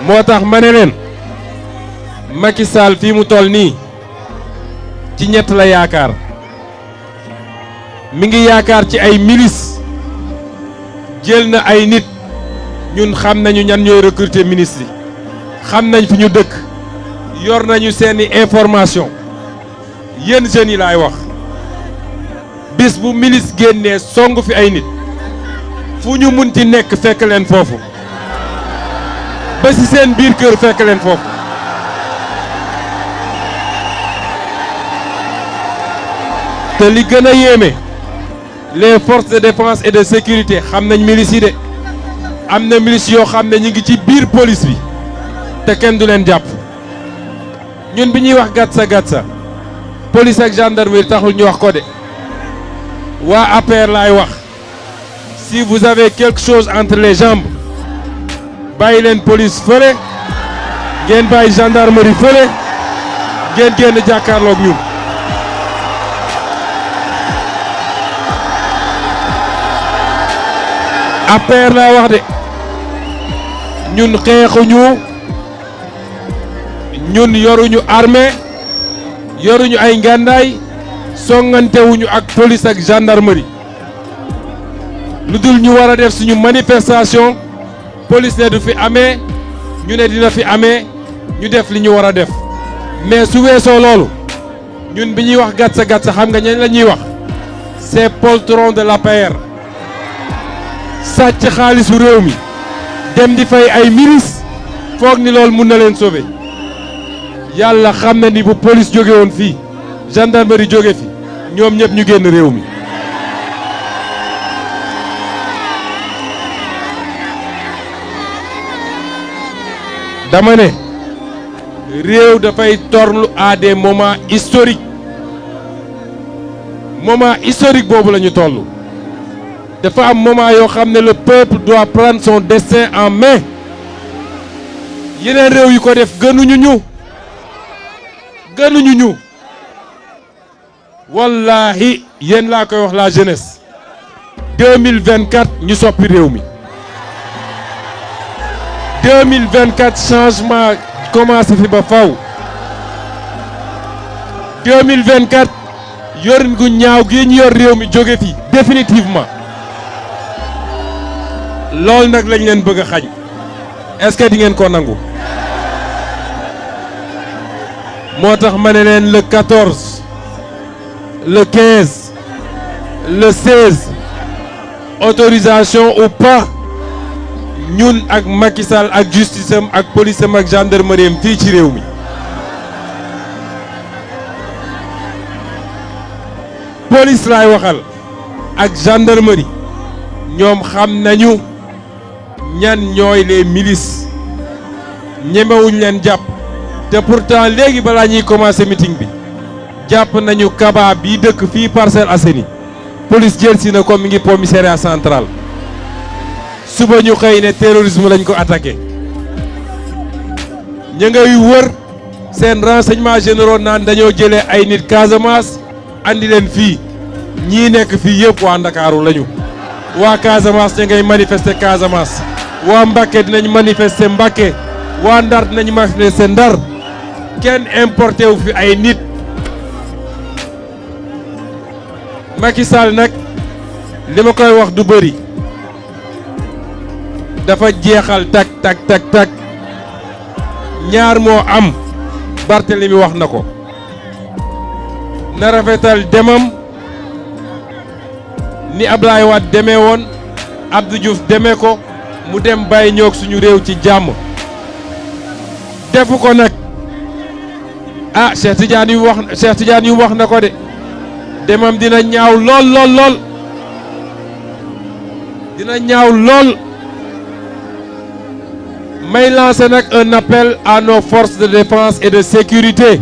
moo tax ma ne leen Macky Sall fii mu toll nii ci ñett la yaakaar mi ngi yaakaar ci ay milices jël na ay nit ñun xam nañu ñan ñooy recruter ministre yi xam nañ fi ñu dëkk yor nañu seeni information yéen jeunes yi laay wax bis bu milice génnee song fi ay nit fu ñu munti nekk fekk leen foofu ba ci seen biir kër fekk leen foofu te li gën a yéeme les forces de défense et de sécurité xam nañ milice yi de am na milice yoo xam ne ñu ngi ci biir police bi te kenn du leen jàpp ñun bi ñuy wax gatsa gatsa police ak gendarmerie taxul ñu wax ko de waa APR laay wax si vous avez quelque chose entre les jambes bàyyi leen police fële ngeen bàyyi gendarmerie fële ngeen génn jàkkaarloog ñun. APR laa wax de ñun xeexuñu ñun yoruñu armée yoruñu ay ngàndaay songantewuñu ak police ak gendarmerie lu dul ñu war a def suñu manifestation police ne du fi amee ñu ne dina fi amee ñu def li ñu war a def mais su weesoo loolu ñun bi ñuy wax gatsa gatsa xam nga ñañ la ñuy wax c'est poltron de l'APR sàcc xaalisu réew mi dem di fay ay milices foog ni loolu mun na leen sauver yàlla xam na ni bu police jóge woon fii gendarmerie jóge fi ñoom ñëpp ñu génn réew mi dama ne réew dafay torlu à des moments historiques moment historique boobu la ñu toll dafa am moment yoo xam ne le peuple doit prendre son destin en main yeneen réew yi ko def gënuñu ñu wallahi yéen laa koy wax la jeunesse 2024 ñu soppi réew mi 2024 changement commencé fi ba faw 2024 yorin gu ñaaw gi ñu yor réew mi jóge fi définitivement loolu nag lañ leen bëgg a xañ est-ce que di ngeen ko nangu moo tax ma ne leen le 14 le 15 le 16 autorisation ou pas ñun ak Macky Sall ak justice am ak police am ak gendarmerie am fii ci réew mi police laay waxal ak gendarmerie ñoom xam nañu ñan ñooy les milices ñemewuñ leen jàpp te pourtant léegi balaa ñuy commencer meeting bi jàpp nañu Kaba bi dëkk fii Parcelles Assainies police jël si na ko mi ngi commissariat central suba ñu xëy ne terrorisme lañ ko attaqué ña ngay wër seen renseignements généraux naan dañoo jëlee ay nit Casamance andi leen fii ñii nekk fii yëpp waa Ndakaaru lañu waa Casamance ña ngay manifester Casamance waa Mbacké dinañ manifester Mbacké waa Ndar dinañ manifester Ndar kenn importé wu fi ay nit Macky Sall nag li ma koy wax du bëri dafa jeexal tak ñaar moo am Barthélemy wax na ko na rafetal demam ni Ablaye Wade demee woon Abdou Diouf demee ko mu dem bàyyi ñoog suñu réew ci jàmm defu ko nag ah Cheikh Tidiane yu wax na ko de demam dina ñaaw lool dina ñaaw lool may lancer nag un appel à nos forces de défense et de sécurité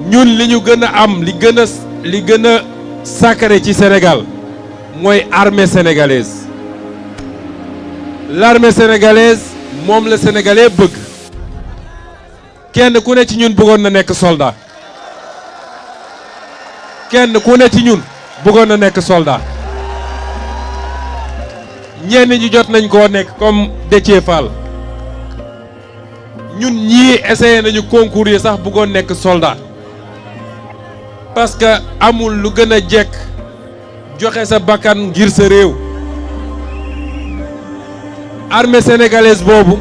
ñun li ñu gën a am li gën a sacré ci Sénégal mooy armée sénégalaise l'armée sénégalaise moom la sénégalais bëgg kenn ku ne ci ñun bëggoon na nekk soldat kenn ku ne ci ñun bëggoon na nekk soldat ñenn ñi jot nañ koo nekk comme Déthié Fall ñun ñii essayé nañu concours yi sax bëggoon nekk soldat parce que amul lu gën a jekk joxe sa bakkan ngir sa réew. Armée sénégalaise boobu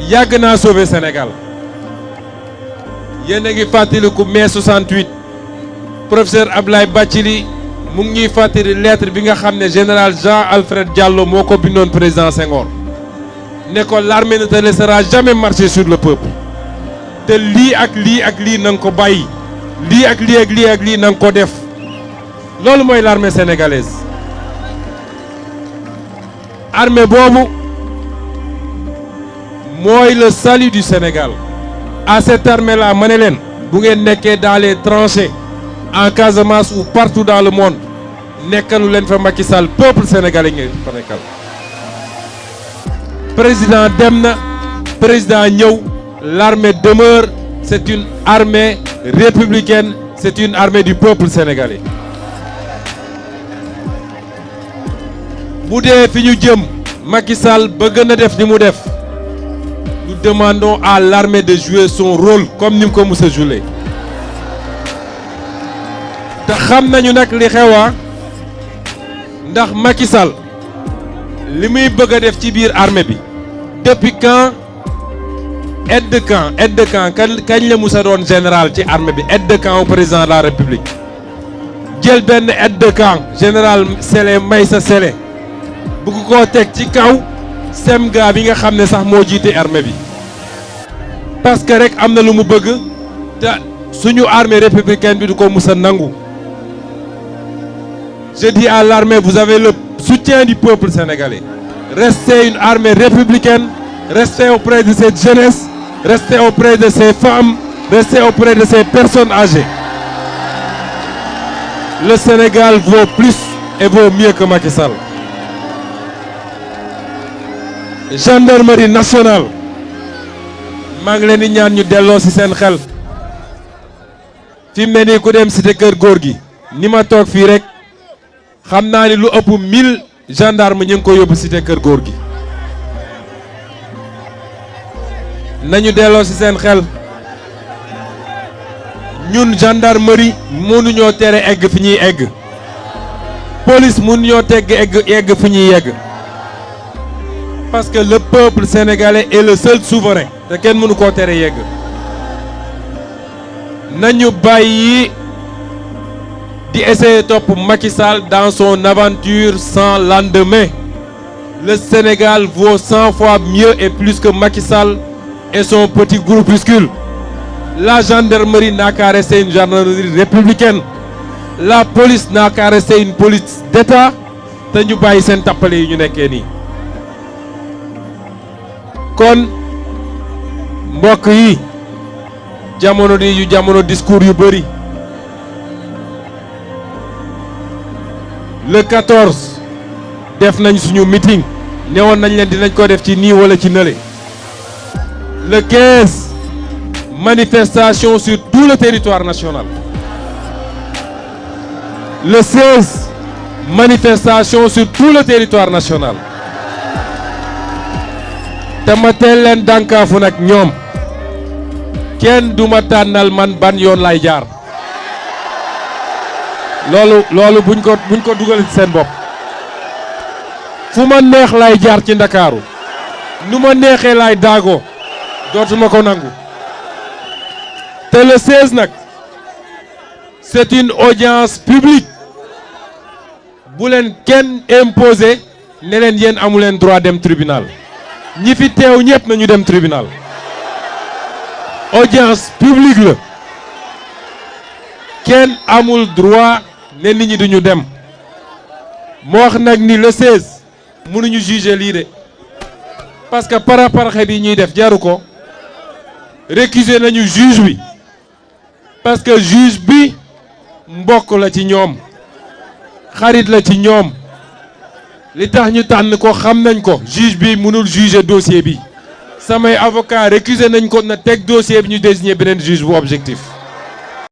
yàgg naa sauver Sénégal yéen a ngi fàttaliku mai 68 professeur Abdoulaye Bathily mu ngi ñuy fàttali lettre bi nga xam ne général Jean Alfred Diallo moo ko bindoon président Senghor ne ko l'armée ne te laissera jamais marcher sur le peuple te lii ak lii ak lii na nga ko bàyyi lii ak lii ak lii ak lii na nga ko def loolu mooy l'armée sénégalaise. Armée boobu mooy le salut du Sénégal. À cette armée-là ma ne leen bu ngeen nekkee dans les tranchées en Casamance ou partout dans le monde nekkalu leen fa Macky Sall peuple sénégalais ngeen fa nekkal. Président dem na président ñëw l'armée demeure, c'est une armée républicaine, c'est une armée du peuple sénégalais. bu dee fi ñu jëm Macky Sall bëgg na def ni mu def. Nous demandons à l'armée de jouer son rôle comme ni mu ko mës a joué te xam nañu nag li xewa ndax Macky Sall li muy bëgg a def ci biir armée bi depuis quand aide de camp kañ la mës a doon général ci armée bi aide de camp au président de la République jël benn aide de camp général Sélé Maysa Sélé bëgg koo teg ci kaw semga bi nga xam ne sax moo jiite armée bi parce que rek am na lu mu bëgg te suñu armée républicaine bi du ko musa nangu. Je dis à l'armée, vous avez le soutien du peuple sénégalais. Restez une armée républicaine, restez auprès de cette jeunesse, restez auprès de ces femmes, restez auprès de ces personnes âgées. Le Sénégal vaut plus et vaut mieux que Macky Sall. Gendarmerie nationale maa ngi leen di ñaan ñu delloo ci seen xel fi mu ne nii ku dem cité kër góor gi ni ma toog fii rek xam naa ni lu ëpp 1000 gendarme ñu ngi ko yóbbu cité kër góor gi nañu delloo ci seen xel ñun gendarmerie mënuñoo tere egg fi ñuy egg police mënuñoo tegg egg fi ñuy yegg. Parce que le peuple sénégalais est le seul souverain te kenn mënu koo tere yegg nañu bàyyi di essayer topp Macky Sall dans son aventure sans lendemain. Le Sénégal vaut 100 fois mieux et plus que Macky Sall et son petit groupuscule. La gendarmerie n'a qu'à rester une gendarmerie républicaine. La police n'a qu'à rester une police d'État te ñu bàyyi seen tappale yi ñu nekkee nii. kon mbokk yi jamono di yu jamono discours yu bëri le 14 def nañ suñu meeting newoon nañ leen dinañ ko def ci nii wala ci nële le 15 manifestation sur tout le territoire national le 16 manifestation sur tout le territoire national. te ma teel leen dànkaafu nag ñoom kenn du ma tànnal man ban yoon lay jaar loolu buñ ko dugal ci seen bopp fu ma neex lay jaar ci Ndakaaru nu ma neexee lay daagoo dootuma ko nangu te le 16 nag c'est une audience publique bu leen kenn imposer ne leen yéen amu leen droit dem tribunal ñi fi teew ñëpp nañu dem tribunal audience publique la kenn amul droit ne nit ñi duñu dem moo wax nag ni le 16 mënuñu juger lii de parce que paraparaxe bi ñuy def jaru ko récuser nañu juge bi parce que juge bi mbokk la ci ñoom xarit la ci ñoom li tax ñu tànn ko xam nañ ko juge bi mënul juger dossier bi samay avocat récuser nañ ko na teg dossier bi ñu désigner beneen juge bu objectif